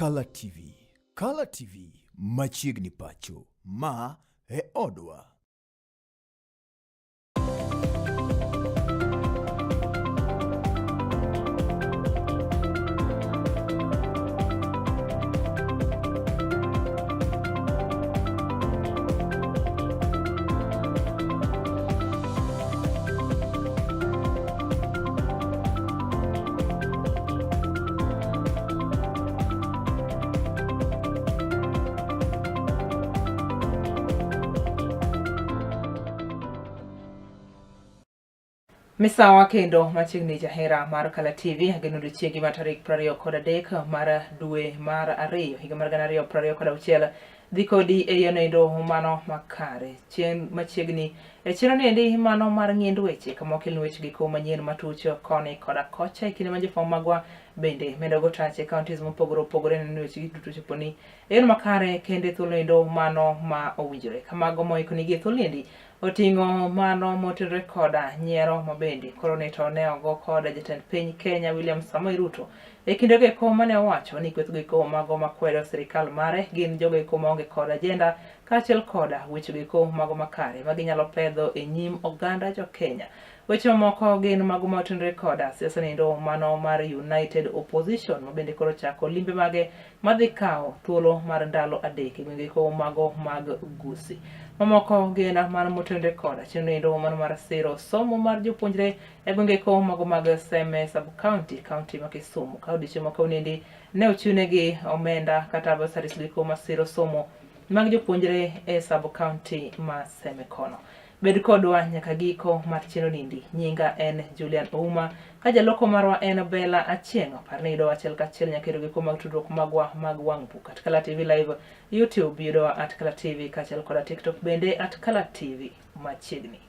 Kala TV. Kala TV machiegni pacho. Ma e odwa. Misawa kendo machiegni jahera mar Kala TV ageno odiochiengi ma tarik 23 mar dwe mar ariyo higa mar 2026 dhi kodi e yono endo mano makare chien machiegni e chenro ni endi mano mar ng'iend weche kama okelni weche giko manyien matuch koni koda kocha e kinde ma jofwambo magwa bende medo go tach e counties mopogore opogore neno ni weche gi duto choponi e yono makare kendo e thuolo endo mano ma owinjore kamago moikonigi e thuolo endi oting'o mano motenore koda nyiero ma bende koro ni to ne ogo koda jatend piny Kenya William Samoei Ruto e kindego eko mane owacho ni kwethgo eko mago makwedo sirikal mare gin jogo eko maonge kod ajenda kaachiel koda wechego eko mago makare ma ginyalo pedho e nyim oganda jo Kenya. Weche mamoko gin mago ma otenore koda siasa nindo mano mar United Opposition ma bende koro chako limbe mage madhi kawo thuolo mar ndalo adek e gwenge eko mago mag Gusii. Mamoko gin mano motenore koda chenro endo mano mar siro somo mar jopuonjre e gwenge eko mago mag Seme sub-county, county ma Kisumu. Ka odiechieng' ma kawuono ne ochiwnegi omenda kata bursaries eko masiro somo mag jopuonjre e sub-county ma Seme kono. Bed kodwa nyaka giko mar chenro nindi. Nyinga en Julian Ouma, ka jaloko marwa en Bella Achieng'. Par ni yudowa achiel kachiel nyaka e giko mag tudruok magwa mag wang' buk at Kala TV Live, YouTube yudowa at Kala TV kaachiel koda TikTok bende at Kala TV machiegni.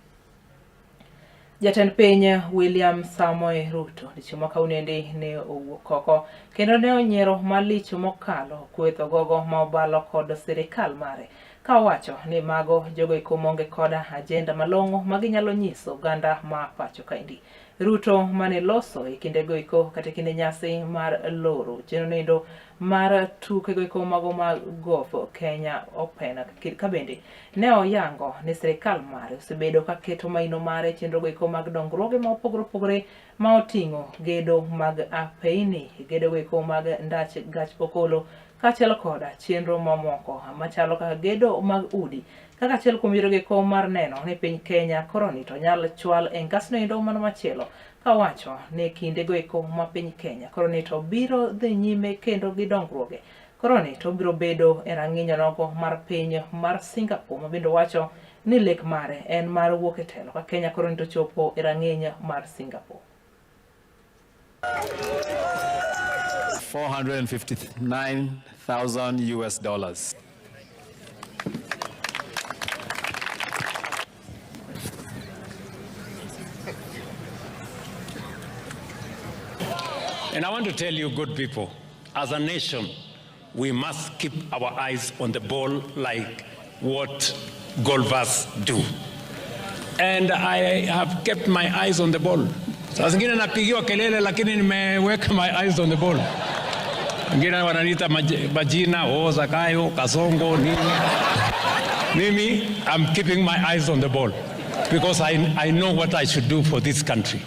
Jatend piny William Samoei Ruto odiechieng' ma kawuono ne owuok oko kendo ne onyiero malich mokalo kweth ogogo ma obalo kod sirikal mare ka owacho ni mago jogo eko maonge koda ajenda malong'o ma ginyalo nyiso oganda ma pacho kaendi. Ruto mane loso e kindego eko kata e kinde nyasi mar loro chenro noendo mar tukego eko mago mag golf Kenya Open ka bende ne oyango ni sirikal mare osebedo ka keto maino mare e chenrogo eko mag dongruoge ma opogore opogore ma oting'o gedo mag apeini, gedo eko mag ndach gach okolo kaachiel koda chenro mamoko machalo kaka gedo mag udi kaka achiel kuom yorego eko mar neno ni piny Kenya koroni to nyal chwal e ngasno endo mano machielo kawacho ni kindego eko ma piny Kenya koroni to biro dhi nyime kendo gi dongruoge koroni to biro bedo e rang'iny onogo mar piny mar Singapore ma bende owacho ni lek mare en mar wuok e telo ka Kenya koroni to chopo e rang'iny mar Singapore. 459,000 US dollars. And I want to tell you, good people, as a nation, we must keep our eyes on the ball like what golfers do. And I have kept my eyes on the ball. Saa zingine napigiwa kelele lakini nimeweka my eyes on the ball. Wengine wananiita majina, oh, Zakayo, Kasongo, nini. Mimi, I'm keeping my eyes on the ball because I know what I should do for this country.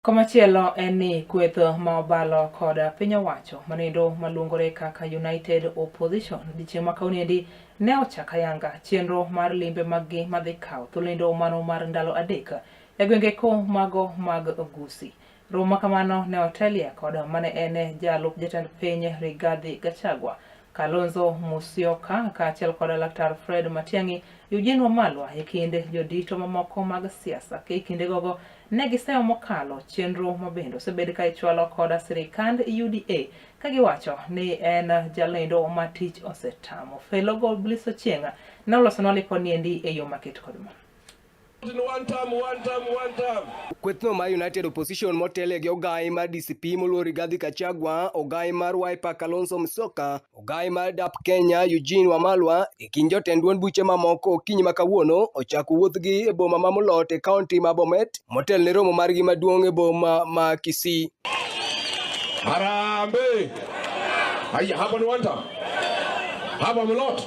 Komachielo en ni kweth ma obalo kod piny owacho manindo maluongore kaka United Opposition odiechieng' ma kawuono ne ochako ayanga chenro mar limbe maggi madhi kawo thuolo mano mar ndalo adek e gwenge ko mago mag Gusii. Romo ma kamano ne otelie kod mane en jalup jatend piny Rigathi Gachagua, Kalonzo Musyoka kaachiel kod Laktar Fred Matiang'i, Eugene Wamalwa e kind jodito mamoko mag siasa. E kinde gogo ne giseyo mokalo chenro ma bende osebed ka ichwalo koda sirikand UDA ka giwacho ni en jalendo ma tich osetamo. Felo go Bliss Ochieng' ne olosonwa lipod niendi e yo maket kod ma. One term, one term, one term. Kwethno mar United Opposition motele gi ogai mar DCP moluor Rigathi Gachagua, ogai mar Wiper Kalonzo Musyoka, ogai mar DAP Kenya Eugene Wamalwa e kind jotend duond buche mamoko okinyi ma kawuono ochako wuothgi e boma ma Mulot e kaunti ma Bomet motel ne romo margi maduong' e boma ma Kisii. Harambee! Haya, hapa ni one term. Hapa Mulot.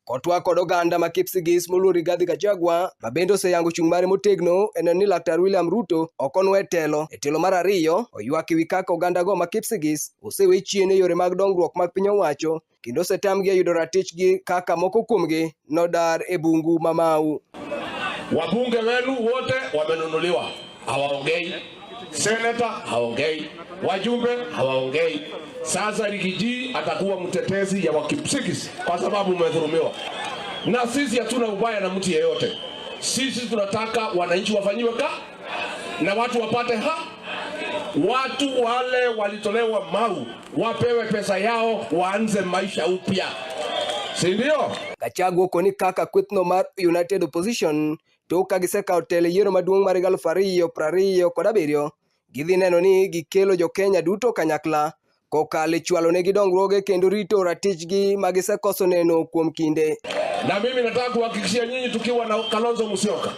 Kotwa kod oganda ma Kipsigis moluor Rigathi Gachagua ma bende oseyango chung' mare motegno en ni Laktar William Ruto ok onwe telo. E telo mar ariyo, oywak ewi kaka ogandago ma Kipsigis osewe chien e yore mag dongruok mag piny owacho kendo osetamgi e yudo ratichgi kaka moko kuomgi nodar e bungu ma Mau. Wabunge wenu wote wamenunuliwa, hawaongei. Seneta haongei, wajumbe hawaongei. Sasa Riggy G atakuwa mtetezi ya Wakipsigis kwa sababu umedhulumiwa, na sisi hatuna ubaya na mtu yeyote. Sisi tunataka wananchi wafanyiwe ka na watu wapate ha watu wale walitolewa Mau wapewe pesa yao waanze maisha upya, si ndio? Gachagua okoni kaka kwethno mar United Opposition tok ka gisekawo telo e yiero maduong' mar 2027, gidhi neno ni gikelo jo-Kenya duto kanyakla kokalo e chwalo negi dongruoge kendo rito ratichgi ma gisekoso neno kuom kinde. Na mimi nataka kuhakikishia nyinyi, tukiwa na Kalonzo Musyoka,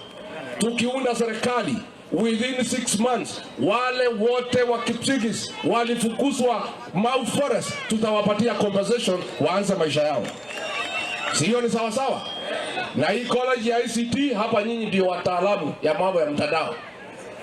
tukiunda serikali within 6 months, wale wote wa Kipsigis walifukuzwa Mau Forest, tutawapatia compensation waanze maisha yao. Sio ni sawa sawa? Na hii college ya ICT hapa, nyinyi ndio wataalamu ya mambo ya mtandao.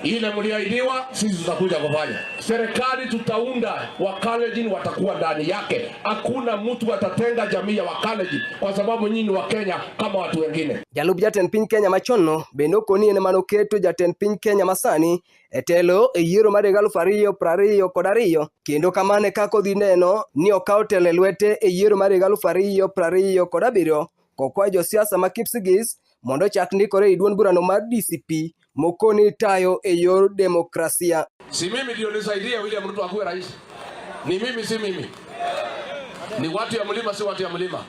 Ile mliahidiwa, sisi tutakuja kufanya. Serikali tutaunda, Wakalenjin watakuwa ndani yake. Hakuna mtu atatenga jamii ya Wakalenjin kwa sababu nyinyi ni Wakenya kama watu wengine. Jalup jatend piny Kenya machon bende okoni en emanoketo jatend piny Kenya masani e telo e yiero mar 2022 kendo kamano e kaka odhi neno ni okawo telo e lwete e yiero mar 2027 kokwayo josiasa ma Kipsigis mondo ochak ndikore e duond burano mar DCP mokoni tayo e yor demokrasia. Si mimi ndio nisaidia William Ruto akuwe rais? Ni mimi, si mimi? Ni watu ya mlima, si watu ya mlima?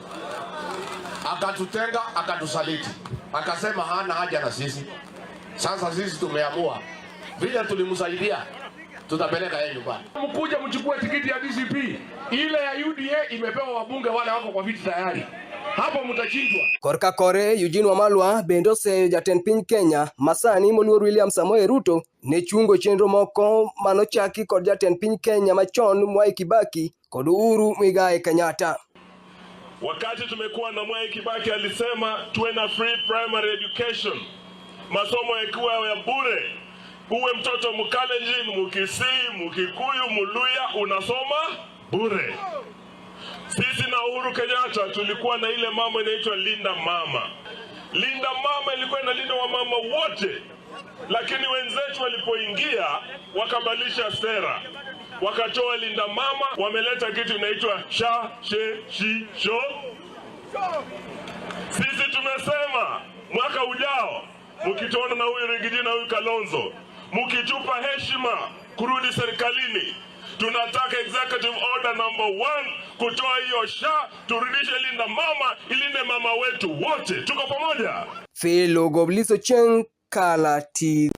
Akatutenga, akatusaliti, akasema hana haja na sisi. Sasa sisi tumeamua vile tulimsaidia, tutapeleka yeye nyumbani. Mkuja mchukue tikiti ya DCP, ile ya UDA imepewa wabunge wale wako kwa viti tayari, hapo mtachinjwa. Korka kore Eugene Wamalwa bende oseyo jatend piny Kenya masani moluor William Samoei Ruto ne chungo chenro moko manochaki kod jatend piny Kenya machon Mwai Kibaki kod Uhuru Muigai Kenyatta. Wakati tumekuwa na Mwai Kibaki alisema tuwe na free primary education, masomo yakiwa ya bure, uwe mtoto Mkalenjin, Mkisii, Mkikuyu, Muluya, unasoma bure. Sisi na Uhuru Kenyatta tulikuwa na ile mambo inaitwa Linda Mama. Linda Mama ilikuwa inalinda wamama wote, lakini wenzetu walipoingia wakabadilisha sera, wakatoa Linda Mama, wameleta kitu inaitwa sha she shi sho. Sisi tumesema mwaka ujao mkituona na huyu Riggy G na huyu Kalonzo, mkitupa heshima kurudi serikalini, tunataka executive order number one kutoa hiyo sha, turudishe Linda Mama, ilinde mama wetu wote. Tuko pamoja? Felo Gobliso Cheng, Kala TV.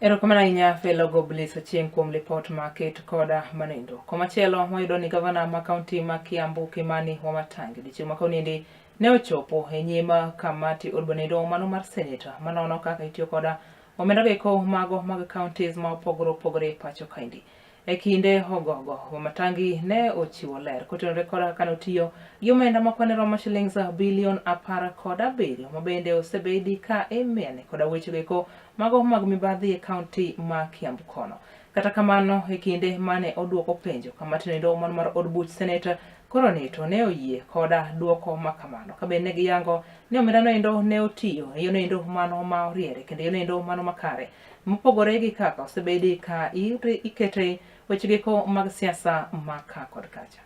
Erokamano ahinya Felo Goblis Ochieng' kuom lipot maket koda manendo. Komachielo wayudo ni gavana ma kaunti ma Kiambu Kimani Wamatangi odiochieng' ma kawuono ne ochopo e nyim kamati od bura mano mar seneta manono kaka itiyo koda omenda goeko mago mag counties ma opogore opogore e pacho kaendi. E kinde ogogo, Wamatangi ne ochiwo ler kotenore koda kaka notiyo gi omenda ma kwane romo shillings bilion 17 ma bende osebedi ka imiene koda weche goeko mago mag mibadhi e kaunti ma Kiambu kono. Kata kamano, e kinde mane oduoko penjo kamati noendo mano mar od buch seneta koro ni to ne oyie koda duoko ma kamano ka bende ne giyango ni omenda noendo ne otiyo e yono mano ma oriere kendo yono endo mano makare mopogore gi kaka osebedi ka ikete weche goeko mag siasa ma ka kod kacha.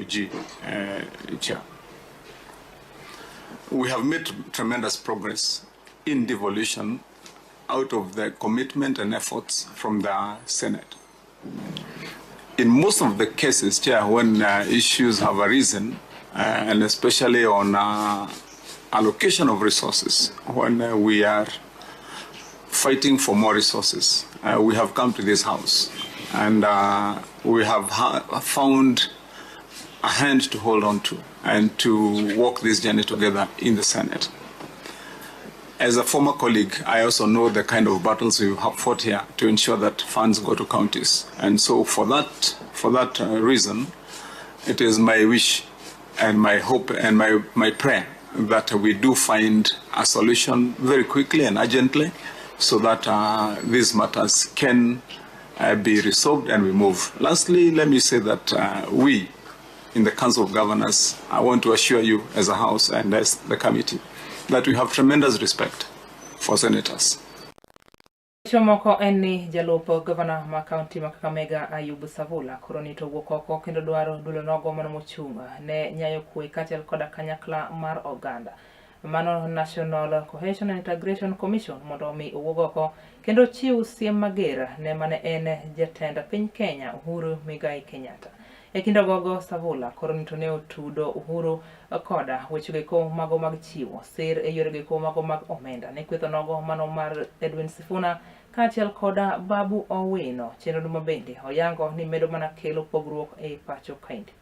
G, Chair. We have made tremendous progress in devolution out of the commitment and efforts from the Senate. In most of the cases, Chair, when issues have arisen, and especially on allocation of resources, when we are fighting for more resources, we have come to this house and we have found a hand to hold on to and to walk this journey together in the Senate. As a former colleague, I also know the kind of battles we have fought here to ensure that funds go to counties. And so for that reason, it is my wish and my hope and my prayer that we do find a solution very quickly and urgently so that these matters can be resolved and we move. Lastly, let me say that we in the Council of Governors, I want to assure you as a house and as the committee that we have tremendous respect for senators. Moko en ni jalup gavana ma kaunti ma Kakamega Ayub Savula koro ni to wuok oko kendo dwaro dulo nogo mano mochung' ne nyayo kwe kaachiel koda kanyakla mar oganda. Mano National Cohesion and Integration Commission mondo omi owuog oko kendo chiw siem mager ne mane en jatend piny Kenya Uhuru Muigai Kenyatta. E kind ogogo Savula koro ni to ne otudo Uhuru koda wechego eko mago mag chiwo sir e yorego eko mago mag omenda ne kwetho nogo mano mar Edwin Sifuna kaachiel koda Babu Owino. Chenro ma bende oyango ni medo mana kelo pogruok e pacho kaendi.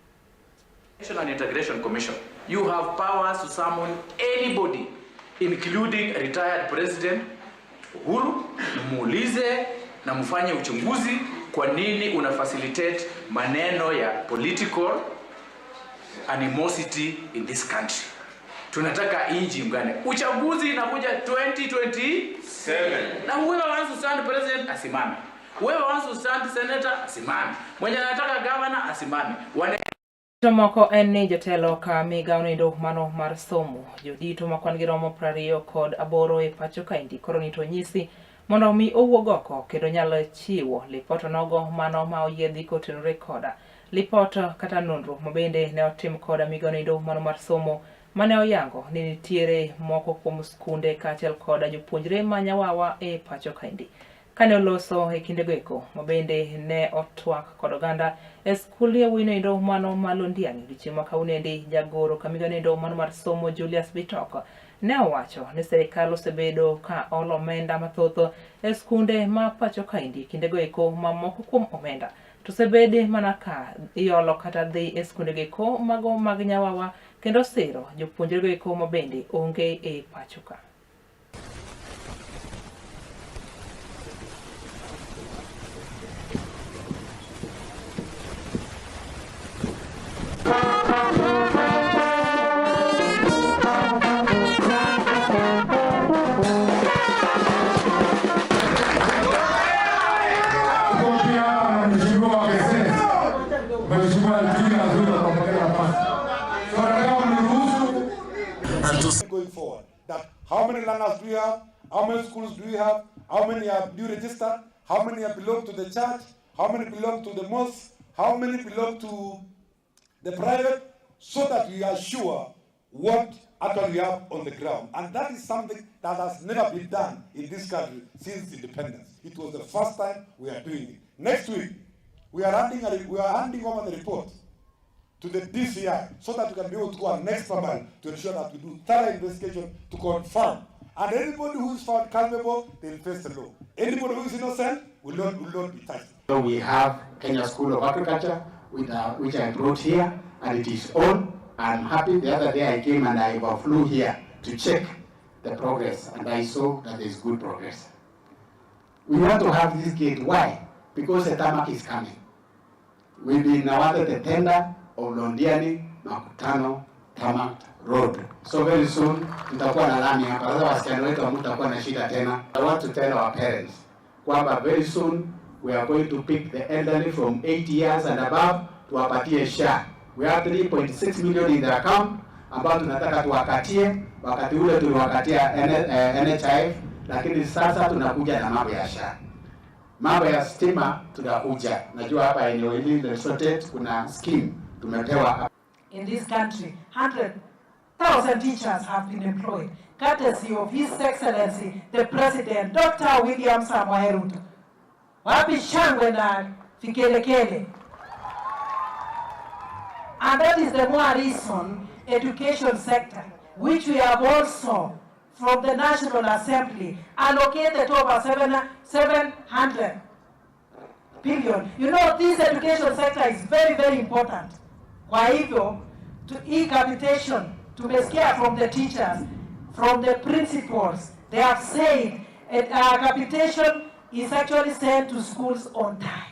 National Integration Commission, you have powers to summon anybody including retired President Uhuru, muulize na mfanye uchunguzi kwa nini una facilitate maneno ya political animosity in this country. Tunataka inji iungane. Uchaguzi inakuja 2027. Na whoever wants to stand president asimame. Whoever wants to stand senator asimame. Mwenye anataka governor asimame. Moko en ni jotelo ka migawo noendo mano mar somo jodito ma kwan gi romo 28 e pacho kaendi koro ni to nyisi mondo omi owuog oko kendo nyalo chiwo lipot onogo mano ma oyiedhi kotenore koda lipot kata nonro ma bende ne otim koda migawo noendo mano mar somo mane oyango ni nitiere moko kuom skunde kaachiel koda jopuonjre ma nyawawa e pacho kaendi. Kane oloso e kindego eko ma bende ne otwak kod oganda e skul yawuoyi noendo mano ma Londiani odiochieng' ma kawuonoendi jagoro kamigawo noendo mano mar somo Julius Bitok ne owacho ni sirikal osebedo ka olo omenda mathoth e skunde ma pacho kaendi kindego eko ma moko kuom omenda to osebedi mana ka iolo kata dhi e skundego eko mago mag nyawawa kendo siro jopuonjrego eko ma bende onge e pacho ka. Going forward, that how many learners do we have, how many schools do we have, how many are new registered, how many are belong to the church, how many belong to the mosque, how many belong to the private, so that we are sure what actually we have on the ground. And that is something that has never been done in this country since independence. It was the first time we are doing it. Next week, we are handing over the report to the DCI so that we can be able to go our next mile to ensure that we do thorough investigation to confirm. And anybody who is found culpable, they will face the law. Anybody who is innocent will not be touched. So we have Kenya School of Agriculture, which I brought here, and it is on. I'm happy. The other day I came and I flew here to check the progress, and I saw that there is good progress. We want to have this gate. Why? Because the tarmac is coming. We've been awarded the tender of Londiani Makutano Tarmac Road. So very soon tutakuwa na lami hapa. Sasa wasichana wetu hamtakuwa na shida tena. I want to tell our parents kwamba very soon we are going to pick the elderly from 8 years and above tuwapatie SHA. We have 3.6 million in the account ambao tunataka tuwakatie. Wakati ule tuliwakatia NHIF, lakini sasa tunakuja na mambo ya SHA. Mambo ya stima tunakuja. Najua hapa eneo hili Lesotet kuna scheme tumepewa. In this country, 100,000 teachers have been employed, courtesy of His Excellency, the President, Dr. William Samoei Ruto. Wapi shangwe na vigelegele. And that is the more reason education sector, which we have also from the National Assembly allocated over 700 billion. You know, this education sector is very, very important. Kwa hivyo, to e-capitation, tumesikia from the teachers, from the principals, they have said that capitation is actually sent to schools on time.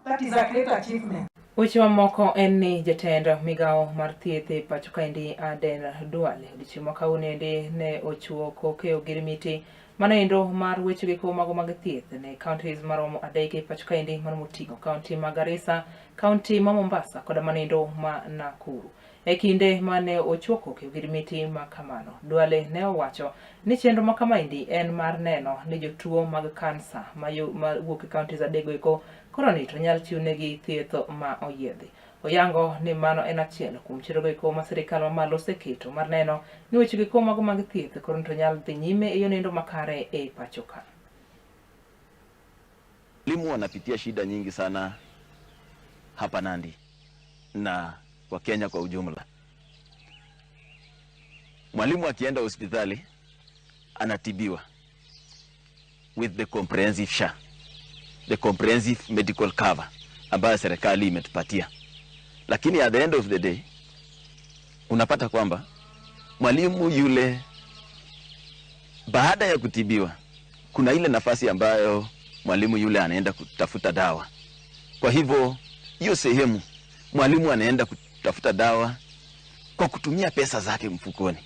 That is a great achievement. Weche mamoko en ni jatend migawo mar thieth e pacho kaendi Aden Duale odiochieng' ma kawuono endi ne ochiwo koke ogirimiti manoendo mar weche giko mago mag thieth ne counties maromo adek e pacho kaendi mano moting'o kaunti ma Garissa, kaunti ma Mombasa koda manoendo ma Nakuru. E kinde mane ochiwo koke ogirimiti ma kamano, Duale ne owacho ni chenro ma kamaendi en mar neno ni jotuo mag kansa ma wuok e counties adekgo eko koro ni to nyal chiwnegi thieth ma oyiedhi. Oyango ni mano en achiel kuom chenrogo eko ma sirikal mamalo oseketo mar neno ni weche go eko mago mag thieth koro ni to nyal dhi nyime e yo makare e pacho ka. Walimu wanapitia shida nyingi sana hapa Nandi na kwa Kenya kwa ujumla. Mwalimu akienda hospitali anatibiwa with the comprehensive SHA, the comprehensive medical cover ambayo serikali imetupatia, lakini at the end of the day unapata kwamba mwalimu yule baada ya kutibiwa kuna ile nafasi ambayo mwalimu yule anaenda kutafuta dawa. Kwa hivyo hiyo sehemu mwalimu anaenda kutafuta dawa kwa kutumia pesa zake mfukoni,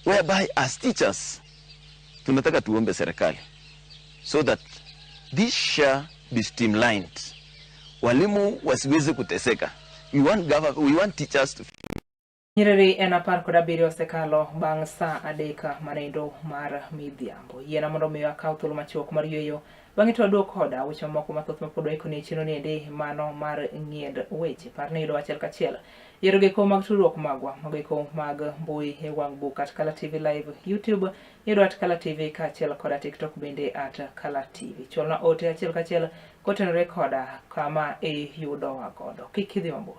whereby as teachers tunataka tuombe serikali so that this shall be streamlined, walimu wasiweze kuteseka. We want teachers to Nyiriri en 17 osekalo bang' sa 3 manendo mar midhiambo. Yiena mondo mi akaw thuolo machuok mar yueyo bang'e to waduog koda weche mamoko mathoth mapod waikoni e chenro niendi mano mar ng'iend weche. Par ni yudo achiel kachiel yiero geko mag tudruok magwa mago eko mag mbui e wang' buk at Kala TV Live, YouTube yudo at Kala TV kaachiel koda TikTok bende at Kala TV. Chwalna ote achiel kachiel kotenore koda kama iyudowa godo. Kik idhi mabor.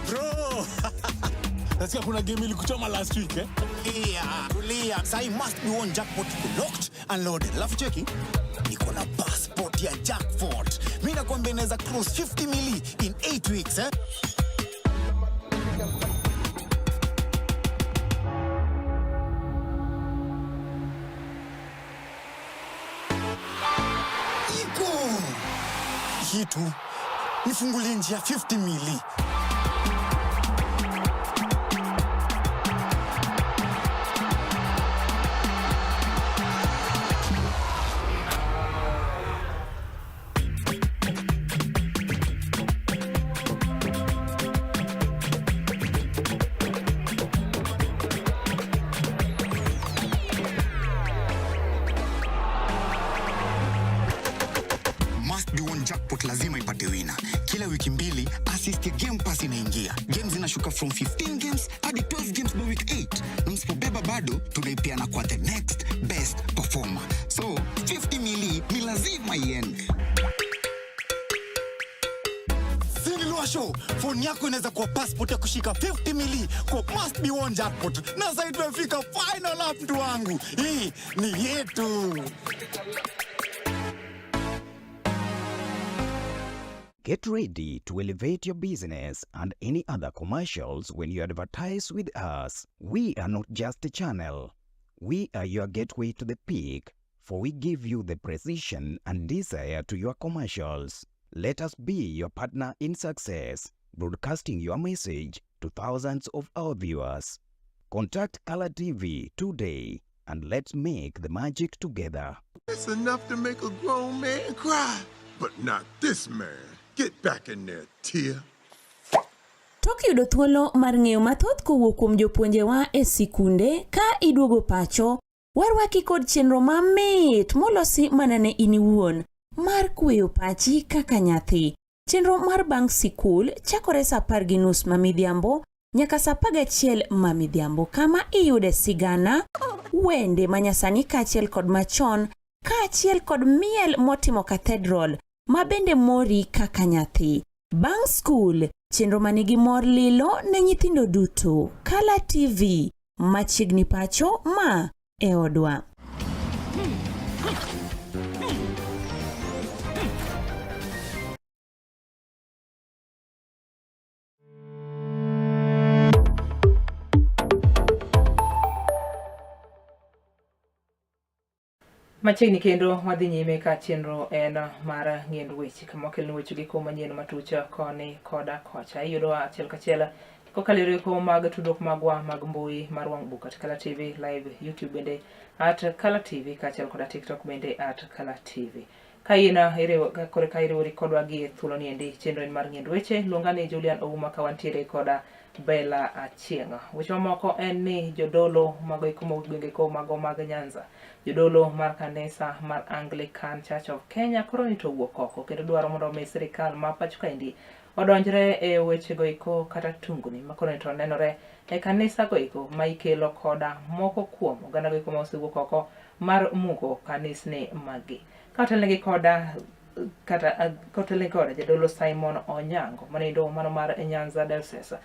Bro! Nasikia kuna game ilikuchoma last week eh? Tulia, tulia. Sahi must be one jackpot locked and loaded. Alafu cheki, niko na passport ya jackpot. Mimi nakwambia inaweza cross 50 mili in 8 weeks eh? Iko hii tu nifungulie njia 50 mili. Must be one jackpot lazima ipate wina. Kila wiki mbili assist ya Game Pass inaingia. Games zinashuka from 15 games hadi 12 games by week 8. Na msipobeba bado tunaipeana kwa the next best performer. So 50 mili ni lazima iende. Show phone yako inaweza kuwa passport ya kushika 50 mili kwa must be one jackpot. Na sasa tumefika final lap, mtu wangu. Hii ni yetu. Get ready to elevate your business and any other commercials when you advertise with us. We are not just a channel. We are your gateway to the peak, for we give you the precision and desire to your commercials. Let us be your partner in success, broadcasting your message to thousands of our viewers. Contact Color TV today and let's make the magic together. It's enough to make a grown man cry, but not this man. Get back in there, Tia. Tok yudo thuolo mar ng'eyo mathoth kowuok kuom jopuonjewa e sikunde ka iduogo pacho, warwaki kod chenro mamit molosi mana ne in iwuon mar kweyo pachi kaka nyathi. Chenro mar bang' sikul chakore sa 10:30 ma midhiambo. nyaka saa 11 ma midhiambo kama iyude sigana, wende manyasani kaachiel kod machon kaachiel kod miel motimo cathedral ma bende mori kaka nyathi. Bang' skul, chenro manigi mor lilo ne nyithindo duto. Kala TV, machiegni pacho ma e odwa. Machiegni kendo wadhi nyime ka chenro en mar ng'iend weche kama wakelni weche gi ko manyien matuch koni koda kocha. Iyudowa achiel kachiel kokalo e rieko mag tudruok magwa mag mbui mar wang' buk at Kala TV live, YouTube bende at Kala TV kaachiel koda TikTok bende at Kala TV. Ka in iriwo ka kore ka iriwori kodwa gi e thuolo ni endi chenro en mar ng'iend weche luonga ni Julian Ouma ka wantiere koda Bella Achieng'. Weche mamoko en ni jodolo mago eko mowuok gwenge ko mago mag Nyanza, jodolo mar kanisa mar Anglican Church of Kenya koro ni to owuok oko kendo dwaro mondo omi sirikal ma pacho kaendi odonjre e wechego eko kata tungni ma koro ni to nenore e kanisa go eko ma ikelo koda moko kuom oganda go eko ma osewuok oko mar muko kanisni maggi. Kotelnegi koda kata kotelnegi koda jadolo Simon Onyango manindo mano mar Nyanza Diocese.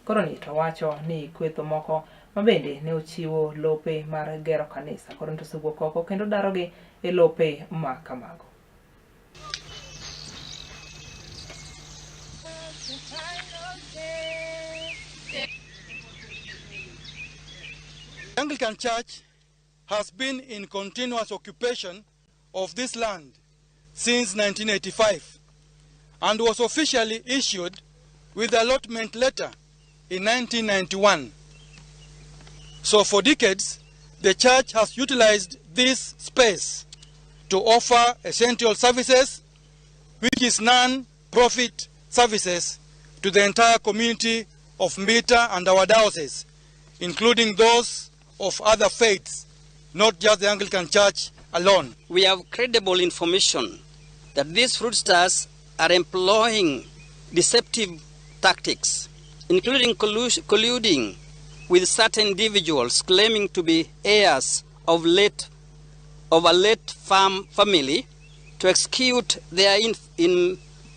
Koro ni to wacho ni kweth moko ma bende ne ochiwo lope mar gero kanisa koro ni to osewuok oko kendo darogi e lope ma kamago. Anglican Church has been in continuous occupation of this land since 1985 and was officially issued with the allotment letter in 1991. So for decades, the church has utilized this space to offer essential services, which is non-profit services to the entire community of Mbita and our diocese, including those of other faiths, not just the Anglican Church alone. We have credible information that these fraudsters are employing deceptive tactics, including colluding with certain individuals claiming to be heirs of a late family to execute their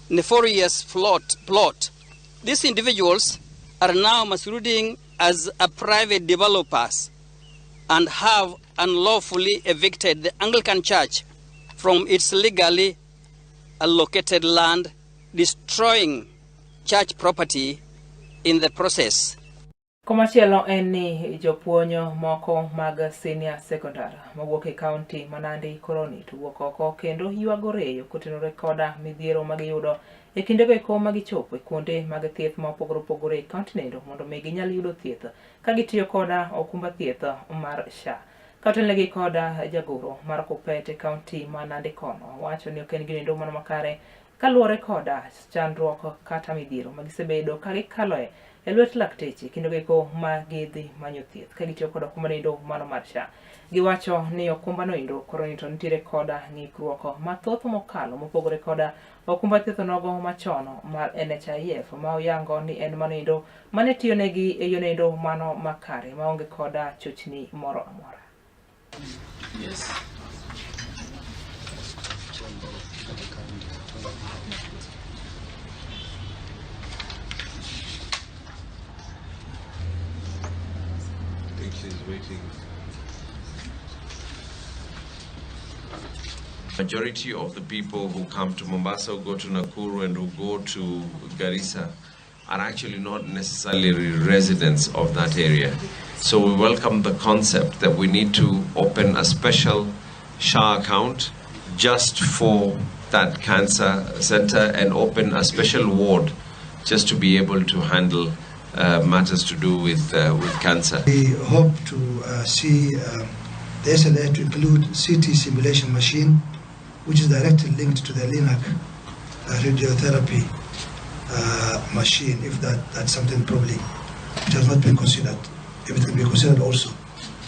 nefarious plot. These individuals are now masquerading as a private developers and have unlawfully evicted the Anglican Church from its legally allocated land, destroying church property in the process. Komachielo en ni jopuonj moko mag senior secondary mawuok e kaunti ma Nandi koroni to wuok oko kendo ywago reyo kotenore koda midhiero magiyudo e kindego eko magichopo e kuonde mag thieth ma opogore opogore e kaunti nendo mondo mi ginyal yudo thieth ka gitiyo koda okumba thieth mar SHA. Katelnegi koda jagoro mar Kuppet e kaunti ma Nandi kono wacho ni ok en gino mano makare kaluwore koda chandruok kata midhiero ma gisebedo ka gikaloe e lwet lakteche kendo giko ma gidhi manyo thieth ka gitiyo kod okumba noendo mano mar SHA. Giwacho ni okumba noendo koro ni to nitiere koda ng'ikruok mathoth mokalo mopogore koda okumba thieth nogo machon mar NHIF ma oyango ni en mano endo mane tiyonegi e yo noendo mano makare maonge koda chochni moro amora. Yes. I think she's waiting. Majority of the people who come to Mombasa, who go to Nakuru and who go to Garissa are actually not necessarily residents of that area. So we welcome the concept that we need to open a special SHA account just for that cancer center and open a special ward just to be able to handle matters to do with cancer. We hope to see the SLA to include CT simulation machine, which is directly linked to the LINAC radiotherapy machine, if that's something probably which has not been considered, if it can be considered also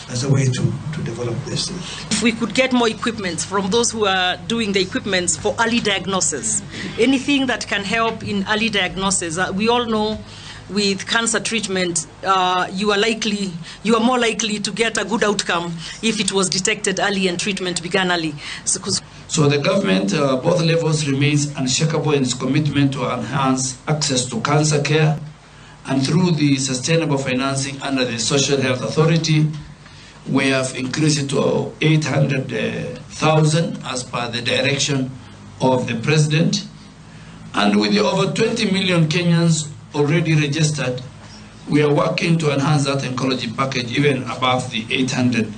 as a way to develop this. If we could get more equipment from those who are doing the equipment for early diagnosis, anything that can help in early diagnosis. We all know with cancer treatment, you are more likely to get a good outcome if it was detected early and treatment began early. So the government, both levels, remains unshakable in its commitment to enhance access to cancer care, and through the sustainable financing under the Social Health Authority, we have increased it to 800,000 as per the direction of the president. And with the over 20 million Kenyans already registered, we are working to enhance that oncology package even above the 800,000.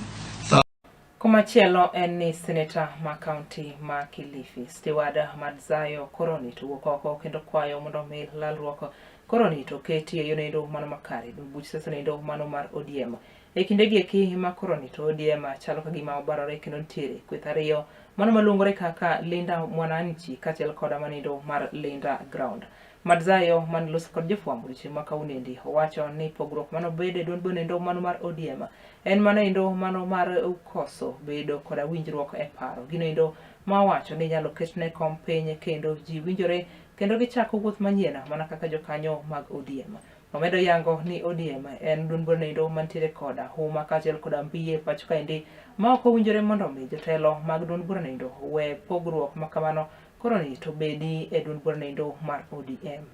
Komachielo en ni seneta ma kaunti ma Kilifi Steward Madzayo koroni to wuok oko kendo kwayo mondo mi lalruok koroni to keti e yono mano makare buch siasa noendo mano mar ODM. E kindegi eki ma koroni to ODM chalo ka gima obarore kendo nitiere kweth ariyo mano maluongore kaka Linda Mwananchi kaachiel koda manendo mar Linda Ground. Madzayo man loso kod jofwambo odiochieng' ma kawuonoendi owacho ni pogruok manobedo e duond bonendo mano mar ODM en mano mano mar koso bedo koda winjruok e paro. Ginoendo ma owacho ni inyalo ketne kom piny kendo ji winjore kendo gichako wuoth manyien mana kaka jokanyo mag ODM. Omedo yango ni ODM en duond bonendo mantiere koda huma kaachiel koda mbiye pacho kaendi ma ok owinjore mondo mi jotelo mag duond bonendo we pogruok makamano koroni to bedi e duond bonendo mar ODM.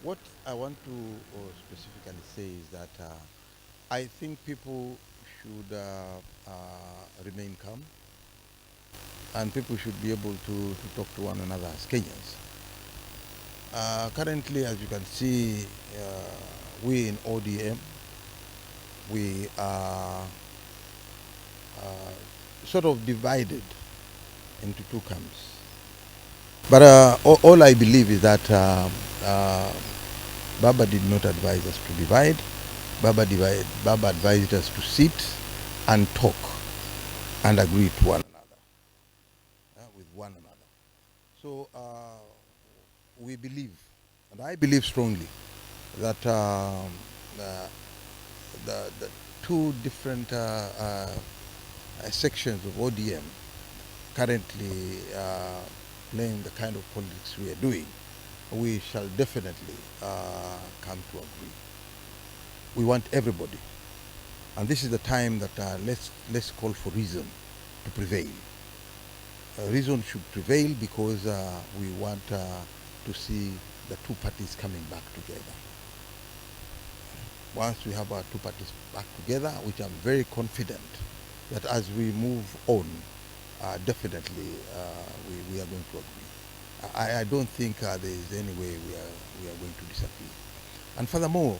What I want to specifically say is that I think people should remain calm, and people should be able to talk to one another as Kenyans. Currently, as you can see, we in ODM, we are sort of divided into two camps. But all I believe is that Baba did not advise us to divide. Baba advised us to sit and talk and agree to one another, with one another. So we believe, and I believe strongly, that the two different sections of ODM currently playing the kind of politics we are doing, we shall definitely come to agree. We want everybody, and this is the time that let's call for reason to prevail. Reason should prevail because we want to see the two parties coming back together. Once we have our two parties back together, which I'm very confident that as we move on, definitely we are going to agree. I don't think there is any way we are going to disagree. And furthermore,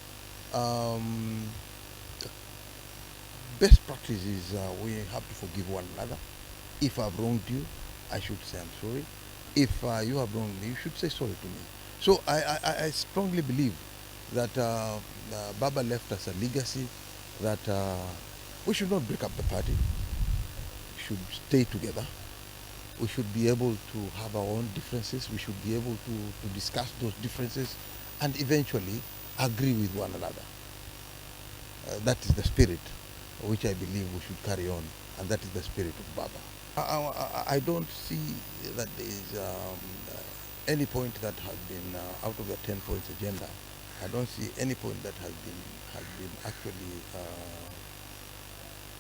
best practice is we have to forgive one another. If I've wronged you, I should say I'm sorry. If you have wronged me, you should say sorry to me. So I strongly believe that Baba left us a legacy that we should not break up the party. We should stay together. We should be able to have our own differences. We should be able to discuss those differences and eventually agree with one another. That is the spirit which I believe we should carry on, and that is the spirit of Baba. I don't see that there is any point that has been out of the 10 points agenda. I don't see any point that has been actually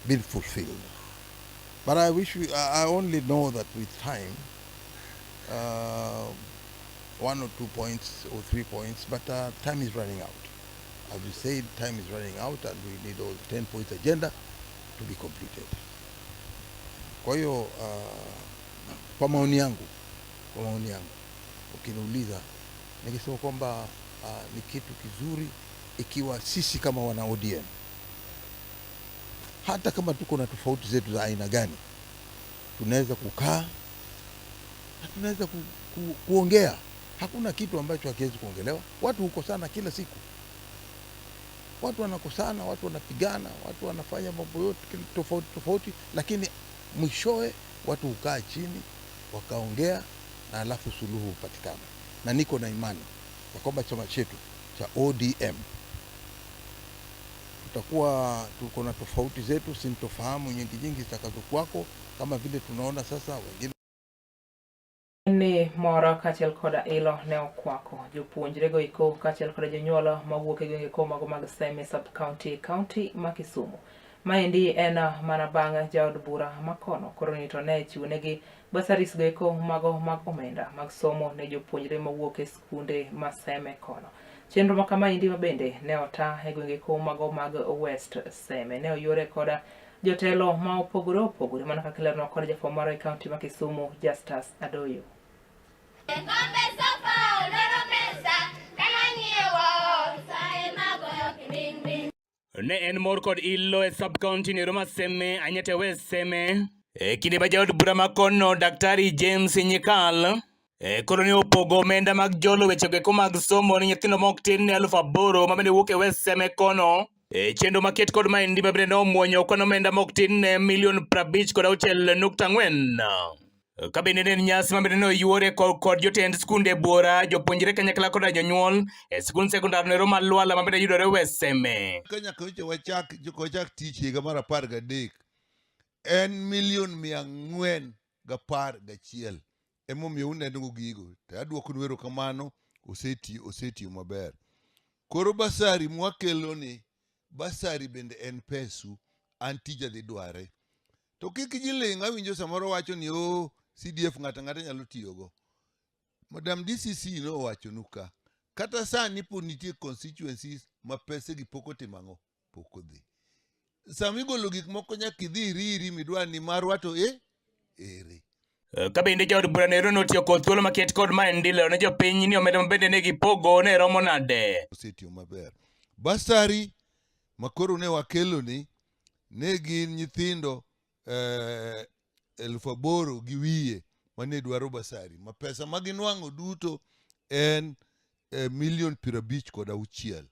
been fulfilled. But I wish I only know that with time, 1 or 2 points or 3 points, but time is running out. As you said, time is running out, and we need all the 10 points agenda to be completed. Kwa hiyo kwa maoni yangu, ukiniuliza ningesema kwamba ni kitu kizuri ikiwa sisi kama wana ODM, hata kama tuko na tofauti zetu za aina gani, tunaweza kukaa na tunaweza kuongea. Hakuna kitu ambacho hakiwezi kuongelewa. Watu hukosana kila siku, watu wanakosana, watu wanapigana, watu wanafanya mambo yote tofauti tofauti, lakini mwishowe watu hukaa chini wakaongea na alafu suluhu hupatikana. Na niko na imani ya kwamba chama chetu cha ODM tutakuwa tuko na tofauti zetu, sintofahamu nyingi nyingi zitakazokuwako, kama vile tunaona sasa wengine ni Mor kaachiel koda ilo ne okwako jopuonjrego eko kaachiel koda jonyuol mawuok e gwenge ko mago mag Seme sub county e kaunti ma Kisumu. Maendi en mana bang' jaod bura makono koro ni to ne chiwonegi bursaries go eko mago mag omenda mag somo ne jopuonjre mawuok e skunde ma Seme kono. Chenro ma kamaendi ma bende ne ota e gwenge ko mago mag West Seme ne oyuore koda jotelo ma opogore opogore mana kaka ileronwa kod jafwambo marwa e kaunti ma Kisumu Justus Adoyo. Ne en mor kod ilo e sub county nero ma Seme, Anyete West Seme. E kinde ma jaod bura ma kono Daktari James Nyikal e koro ne opogo omenda mag jolo wechego eko mag somo ne nyithindo mok tin ne 8,000 ma bende wuok e West Seme kono. E chenro maket kod maendi ma bende ne omuonyo kwan omenda mok tin ne milion 56.4. Ka bende ne en nyasi ma bende ne oyuore kod jotend skunde buora, jopuonjre kanyakla koda jonyuol e skund sekondar nero ma Lwala ma bende yudore West Seme. Ka nyaka nyocha wachak tich higa mar 13 en milion 411 emomiyo unenogo gigo to aduokonu erokamano osetiyo maber. Koro basari mwakeloni, basari bende en pesu, an tija dhi dware. To kik ji ling', awinjo samoro wacho ni o CDF ng'ato ang'ata nyalo tiyogo. Madam DCC nowachonu ka, kata sani pod nitie constituencies ma pesegi pok otimo ang'o? Pok odhi. Sama igolo gik moko nyaka idhi iriri midwa ni marwa to e ere. Ka bende jaod bura nero notiyo kod thuolo maket kod maendi lero ne jopiny ni omenda ma bende ne gipogo ne romo nade. Osetiyo maber. Basari ma koro ne wakeloni ne gin nyithindo 8,000 gi wiye mane dwaro basari ma pesa ma ginwang'o duto en milion 56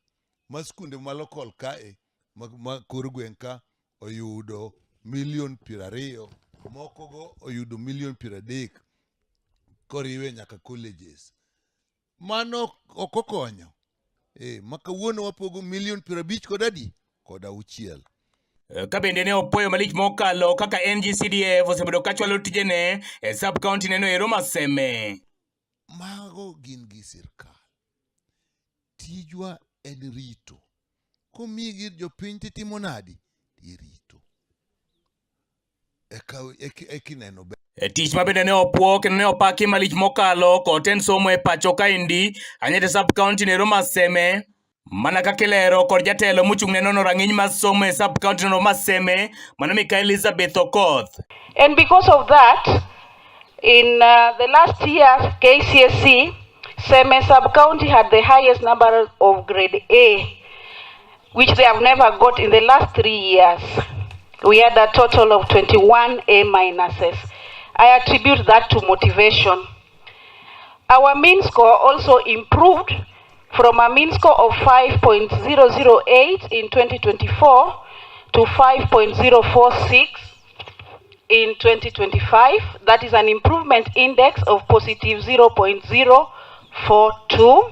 ma skunde ma lokol kae ma kor gweng' ka oyudo milion 20, mokogo oyudo milion 30 koriwe nyaka colleges. Mano ok okonyo. Ma kawuono wapogo milion 50 kod adi? Kod auchiel. Ka bende ne opuoyo malich mokalo kaka NGCDF osebedo ka chwalo tijene e sub county neno ero ma Seme. Mago gin gi sirkal. Tijwa en rito. Komigi jopiny titimo nadi? Irito. Eka ineno ber. E tich ma bende ne opuo kendo ne opaki malich mokalo kod tend somo e pacho kaendi Anyete sub county nero ma Seme mana kaka ilero kod jatelo mochung' ne nono rang'iny mar somo e sub county nero ma Seme mano Mikael Elizabeth Okoth. And because of that, in the last year KCSE, Seme sub-county had the highest number of grade A, which they have never got in the last 3 years. We had a total of 21 A minuses. I attribute that to motivation. Our mean score also improved from a mean score of 5.008 in 2024 to 5.046 in 2025. That is an improvement index of positive 0.042.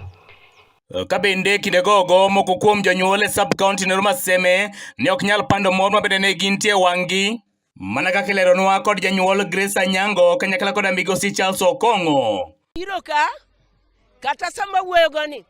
Ka bende kinde gogo moko kuom jonyuol e sub county nero ma Seme ne ok nyal pando mor ma bende ne gintie e wang'gi mana kaka ileronwa kod janyuol Grace Anyango kanyakla koda migosi Charles Okong'o. Biro ka kata sama wuoyogo ni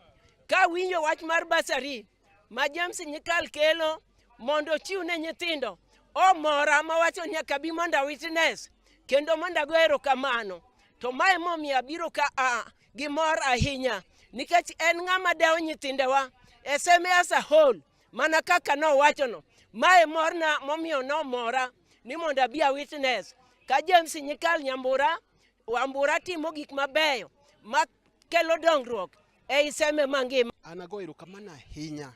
ka winjo wach mar basari ma James Nyikal kelo mondo ochiw ne nyithindo omora mawacho nyaka bi mondo a witness kendo mondo ago erokamano. To mae momiyo abiro ka a gi mor ahinya nikech en ng'ama dewo nyithindewa e Seme as a whole mana kaka nowachono. Mae morna momiyo nomora ni mondo abi a witness ka James Nyikal Nyambura Wambura timo gik mabeyo makelo dongruok ei Seme mangima. An ago erokamano ahinya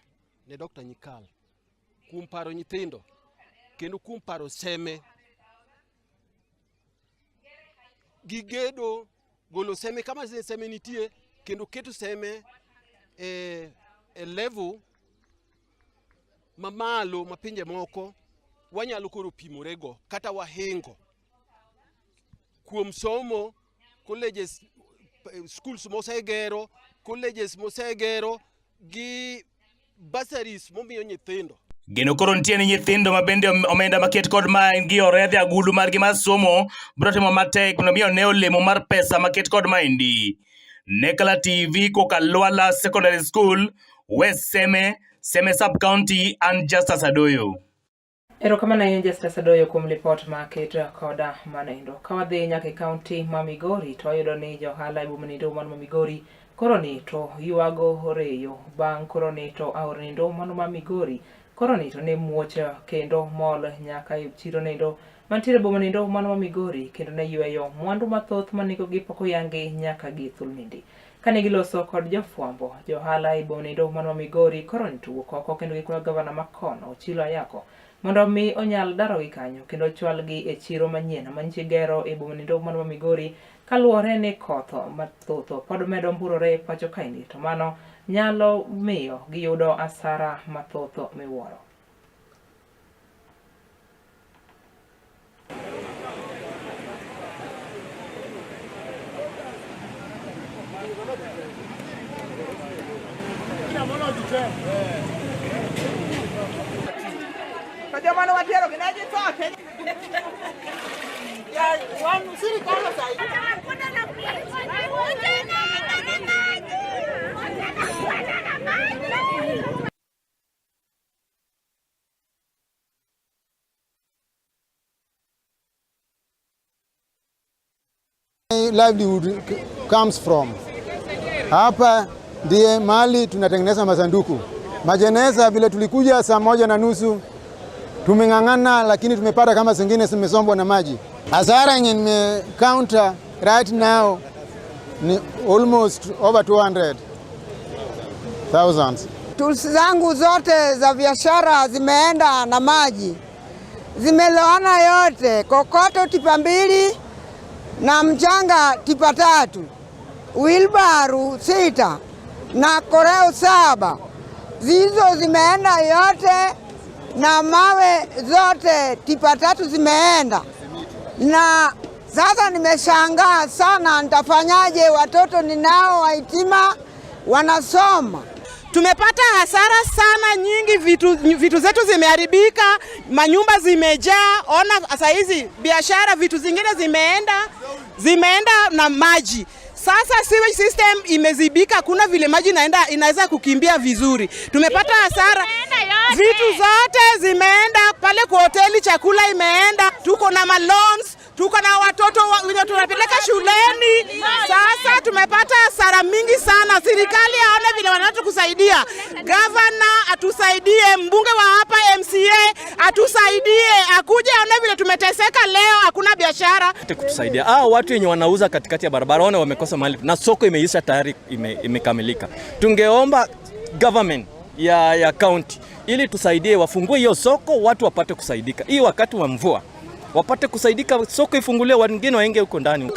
ne Dr. Nyikal kuom paro nyithindo kendo kuom paro Seme. Gigedo golo Seme kama Seme nitie kendo keto Seme e level mamalo ma pinje moko wanyalo koro pimorego kata wahingo. Kuom somo, colleges, schools mosegero, colleges mosegero gi bursaries momiyo nyithindo. Geno koro nitie ni nyithindo ma bende omenda maket kod maendi oredh e agulu margi mar somo biro timo matek mondo mi one olemo mar pesa maket kod maendi. Nekala TV koka Lwala Secondary School, West Seme, Seme Sub County and Justus Adoyo. Erokamano ahinya Justus Adoyo kuom lipot ma keto koda manoendo. Ka wadhi nyaka e kaunti ma Migori to wayudo ni johala e boma nindo man ma Migori koro ni to ywago reyo bang' koro ni to aora nindo mano ma Migori koro ni to ne muoch kendo mol nyaka e chiro nindo mantiere e boma nindo mano ma Migori kendo ne yweyo mwandu mathoth ma nengogi pok oyangi nyaka gi thulnindi. Kane giloso kod jofwambo, johala e boma nindo mano ma Migori koro ni to wuok oko kendo gikwayo gavana ma kono Ochilo Ayako mondo mi onyal darogi kanyo kendo chwalgi e chiro manyien manyiche gero e boma nindo mano ma Migori kaluwore ni koth mathoth pod medo mburore e pacho kaendi to mano nyalo miyo giyudo asara mathoth miwuoro. Livelihood comes from. Hapa ndiye mali tunatengeneza masanduku. Majeneza vile tulikuja saa 1:30 tumeng'ang'ana, lakini tumepata kama zingine zimesombwa na maji. Hasara yenye nime counter right now ni almost over 200,000. Tools zangu zote za biashara zimeenda na maji, zimeloana yote, kokoto tipa 2 na mchanga tipa 3, wilbaru 6 na koreo 7, zizo zimeenda yote na mawe zote tipa 3 zimeenda. Na sasa nimeshangaa sana, nitafanyaje? Watoto ninao waitima wanasoma. Tumepata hasara sana nyingi, vitu zetu zimeharibika, manyumba zimejaa. Ona saa hizi biashara, vitu zingine zimeenda na maji. Sasa sewage system imezibika, kuna vile maji inaweza kukimbia vizuri. Tumepata hasara, vitu zote zimeenda pale kwa hoteli, chakula imeenda, tuko na maloans, tuko na watoto wenye tunapeleka shuleni. Sasa tumepata hasara mingi sana. Serikali aone vile wanatukusaidia. Governor atusaidie, mbunge wa hapa MCA atusaidie, akuje aone vile tumeteseka leo, hakuna biashara. Kutusaidia. Watu wenye wanauza katikati ya barabara wana wamekosa mahali na soko imeisha tayari, imekamilika. Tungeomba government ya county ili tusaidie, wafungue hiyo soko, watu wapate kusaidika. Hii wakati wa mvua wapate kusaidika, soko ifunguliwe, wengine waingie huko ndani.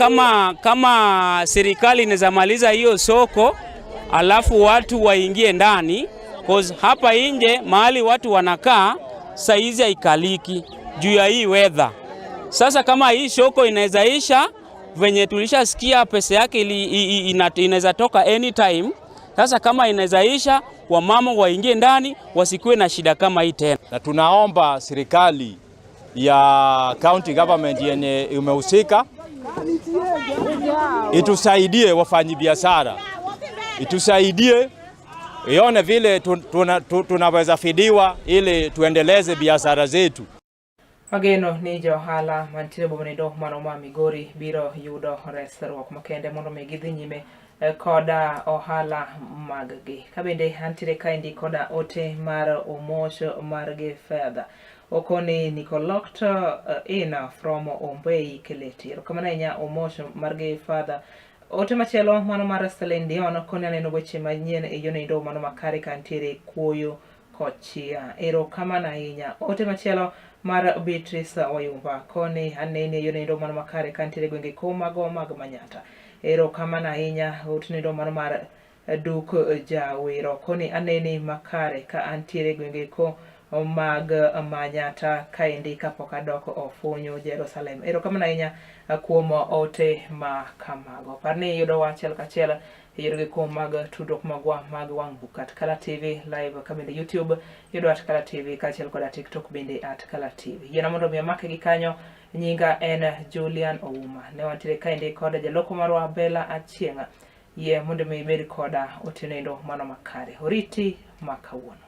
Kama serikali inaweza maliza hiyo soko alafu watu waingie ndani, cause hapa nje mahali watu wanakaa saizi haikaliki juu ya hii weather. Sasa kama hii soko inaweza isha venye tulishasikia pesa yake inaweza toka anytime. Sasa kama inaweza isha, wamama waingie ndani wasikuwe na shida kama hii tena. Na tunaomba serikali ya county government yenye imehusika itusaidie wafanyibiashara, itusaidie ione vile tunaweza fidiwa ili tuendeleze biashara zetu. Mageno ni johala mantiere boma nindo mano ma Migori biro yudo resruok makende mondo mi gidhi nyime koda ohala mag-gi. Kabende antiere kaendi koda ote mar omosh margi fedha. Okoni niko locked in from Ombei Keleti. Erokamano ahinya omosh margi fedha. Ote machielo mano mar Celine Dion koni aneno weche manyien e yono endo mano makare kantiere kuoyo kochia. Erokamano ahinya. Ote machielo mar Beatrice Wayumba koni anene yono endo mano makare kantiere gwenge komago mag Manyata. Erokamano ahinya. Ote endo mano mar Duk Jawero koni anene makare ka antiere gwenge ko mag Manyatta kaendi kapok adok ofunyu Jerusalem. Erokamano ahinya kuom ote ma kamago. Par ni iyudowa achiel kachiel e yore gi mag tudruok magwa mag wang' buk at Kala TV live ka bende YouTube yudo at Kala TV kaachiel koda TikTok bende at Kala TV. Yiena mondo mi amake gi kanyo. Nyinga en Julian Ouma. Ne wantiere kaendi koda jaloko marwa Bella Achieng'. Yie mondo mi ibed koda otieno endo mano makare. Oriti ma kawuono.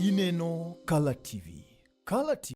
Ineno Kala TV. Kala TV.